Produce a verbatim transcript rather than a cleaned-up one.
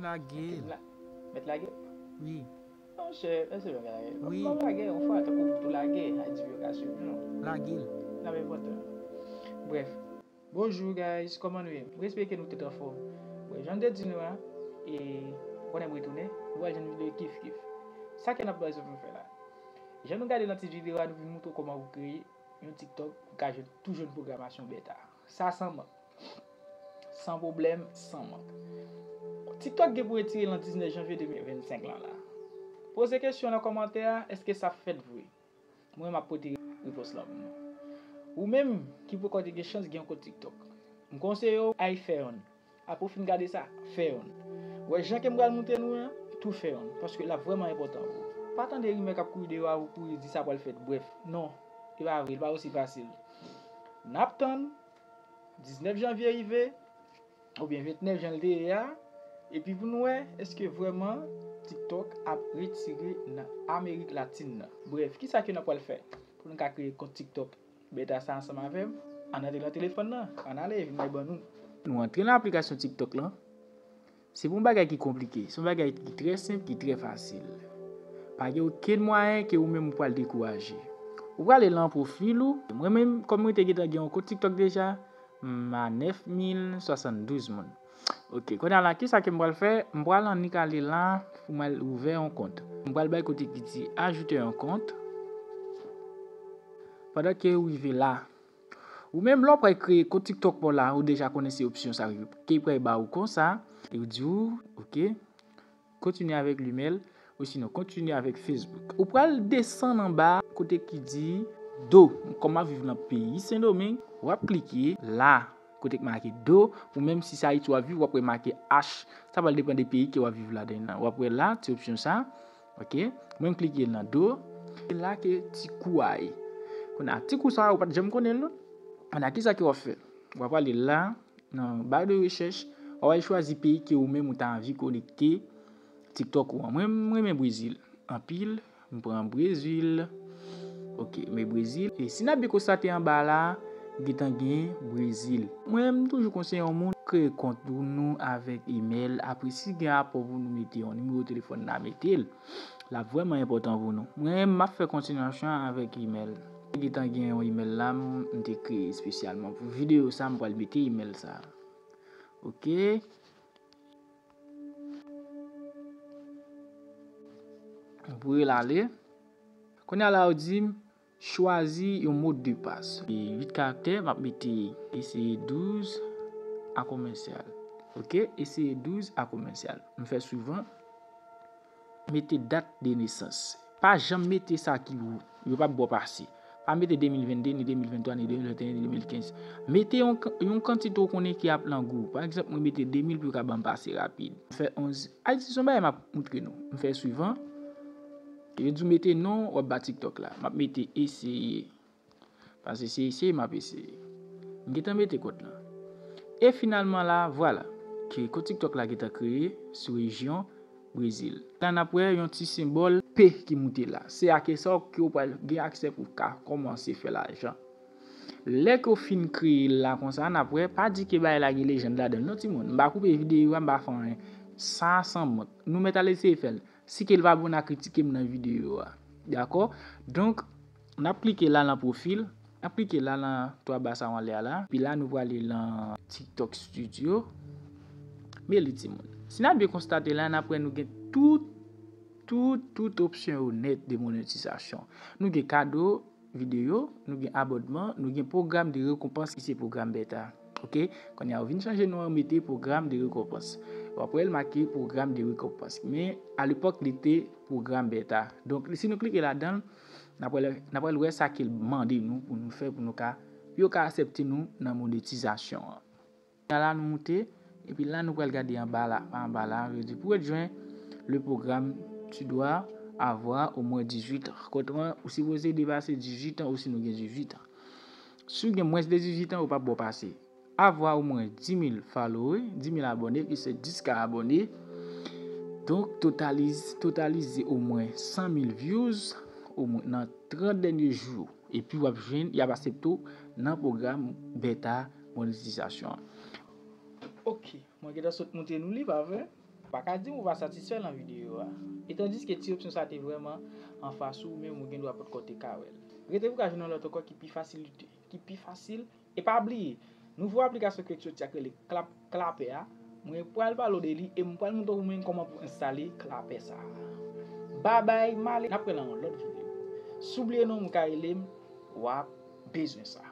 Lage l. Mèt lage. Wi. Monchè, èske mwen ka lage? Wi. Mwen lage yon fwa, tankou tou lage, a di yo ka swiv nou. Lage l. N ap envante. Brèf. Bonjou guys, kòman nou ye? Mwen espere ke nou tout anfòm. Bon, jan m te di nou a, e ou konnen m retounen, nou pral jwenn videyo kif kif. Sa ke n ap bezwen pou nou fè la. Jan nou gade nan ti videyo a, nou vin montre w kòman pou kreye yon TikTok pou ka jwenn tou jwenn pwogramasyon beta. Sa san mank. San pwoblèm, san mank. TikTok gen pou retire l nan diznèf janvye de mil vennsenk lan la. Poze kesyon nan kòmantè a, èske sa fèt vre? Mwen m ap pote repons lan pou nou. Ou menm ki poko te gen chans gen yon kont TikTok, m konseye w al fè yonn. Apre w fin gade sa, fè yonn. Wè jan ke m pral montre nou an, tou fè yonn, paske l ap vrèman enpòtan pou ou. Pa tande rimè k ap kouri deyò a pou kouri di sa pral fèt. Brèf, non, e pa vre, li pa osi fasil. N ap tann diznèf janvye rive, oubyen vennèf jan l te ye a, epi pou n wè èske vrèman TikTok ap retire nan Amerik Latin nan. Brèf, kisa ke n ap pral fè pou nou ka kreye kont TikTok beta sa ansanm avè m? Ann antre nan telefòn nan, ann ale, vin bay ban nou. Nou antre nan aplikasyon TikTok lan. Se pa yon bagay ki konplike, se yon bagay ki trè senp, ki trè fasil. Pa gen okenn mwayen ke ou menm ou pral dekouraje. Ou prale lan pwofil ou. Mwen menm, kòm mwen te gentan gen yon kont TikTok deja, m a nèf mil swasanndouz moun. Ok, kounye a la, kisa ke m pral fè? M pral annik ale la pou m al ouvè yon kont. M pral bay kote ki di ajouter yon kont. Pandan ke ou rive la, ou menm lè w pral kreye kont TikTok pa w la, ou deja konnen se opsyon sa ke pral ba ou konsa. Yo di w, ok, continuer avec l'email, ou sinon continuer avec Facebook. Ou pral desann anba kote ki di do. Kòm m ap viv nan peyi Sendomeng, w ap klike la kote k make do, ou menm si se Ayiti w ap viv, w ap wè make H. Sa pral depann de peyi ke w ap viv ladan l lan. W ap wè la, ti opsyon sa. Ok? Mwen m klike nan do. Se la ke ti kou a ye. Kounye a, ti kou sa a, ou pa t janm konnen l non. Kounye a, kisa ke w ap fè? W ap ale la, nan ba de rechèch, w ap al chwazi peyi ke ou menm ou ta anvi konekte TikTok ou an. Mwen, m renmen Brezil anpil. M pran Brezil. Ok, men Brezil. E si n ap byen konstate anba la, gentan gen Brezil. Mwen, m toujou konseye yon moun kreye kont nou avèk email. Apre, si gen apò pou nou mete yon nimewo telefòn, n a mete l. L ap vrèman enpòtan pou nou. Mwen, m ap fè kontinyasyon avèk email. Gentan gen yon email la, m te kreye espesyalman pou videyo sa, m pral mete email sa. Ok. M voye l ale. Kounye a la, yo di m, chwazi yon mo de pas. E uit karaktè, m ap mete eseye douz a komèsyal. Ok, eseye douz a komèsyal. M fè swivan. Mete dat de nesans. Pa janm mete sa ki wout. Yo p ap ba w pase. Pa mete de mil vennde, ni de mil venntwa, ni de mil venteyen, ni de mil kenz. Mete yon, yon kantite w konnen ki ap nan gou w. Pa egzanp, mwen mete de mil pou yo ka ban m pase rapid. M fè onz. Ayiti, se yon bagay m ap moutre nou. M fè swivan. Yo di w mete non, w ap ba TikTok la. M ap mete eseye. Paske se eseye m ap eseye. M gentan mete kont lan. E finalman la, vwala, ke kont TikTok la gentan kreye sou rejyon Brezil. La n ap wè yon ti senbòl P ki moute la. Se ak sa ke w pral gen aksè pou w ka kòmanse fè lajan. Lè ke w fin kreye l la konsa, n ap wè, pa di ke bagay la gen lejand ladan l non timoun. M pa koupe videyo a, m pa fè anyen. Sa san mont. Nou mèt al eseye fè l. Si ke l pa bon, n a kritike m nan videyo a. Dakò? Donk, n ap klike la nan pwofil, n ap klike la nan twa ba sa w anlè a la. Epi la, nou prale nan TikTok Studio. Men li timoun. Si n ap byen konstate la, n ap wè nou gen tout, tout, tout opsyon yo nèt de monetizasyon. Nou gen kado videyo, nou gen abònman, nou gen pwogram de rekonpans ki se pwogram beta. Ok? Kounye a, yo vin chanje non an, mete pwogram de rekonpans. W ap wè l make pwogram de rekonpans. Men, alepòk, li te pwogram beta. Donk, si nou klike ladan l, n ap wè, n ap wè sa ke l mande nou pou nou fè, pou nou ka, pou yo ka aksepte nou nan monetizasyon an. Kounye a la, nou moute, epi la, nou pral gade anba la, pa anba la, yo di, pour être joint le programme, tu dois avoir au moins dix-huit ans. Kontwè, ou sipoze depase dizuit an, ou sinon gen dizuit an. Si w gen mwens de dizuit an, yo p ap ba w pase. Avoir au moins dix mille followers, dis mil abòne, ki se dis K abòne. Donk, totalize, totalize omwen san mil views, omwen nan trant dènye jou. Epi w ap jwenn, y ap aksepte w nan pwogram beta monetizasyon an. Ok, mwen gentan sot montre nou li, pa vre? Pa ka di m ou pa satisfè nan videyo a. E tandiske ti opsyon sa te vrèman anfas ou, menm ou gen dwa potko te ka wè l. Rete pou ka jwenn yon lòt ankò ki pi fasilite, ki pi fasil. E pa bliye, nouvo aplikasyon ki soti a k rele Clap, Clapper a, mwen pral pale w de li e m pral montre w menm kòman pou enstale Clapper sa a. Babay, m ale, n ap wè nan yon lòt videyo. Si w bliye non m, ou ka rele m, w ap bezwen sa.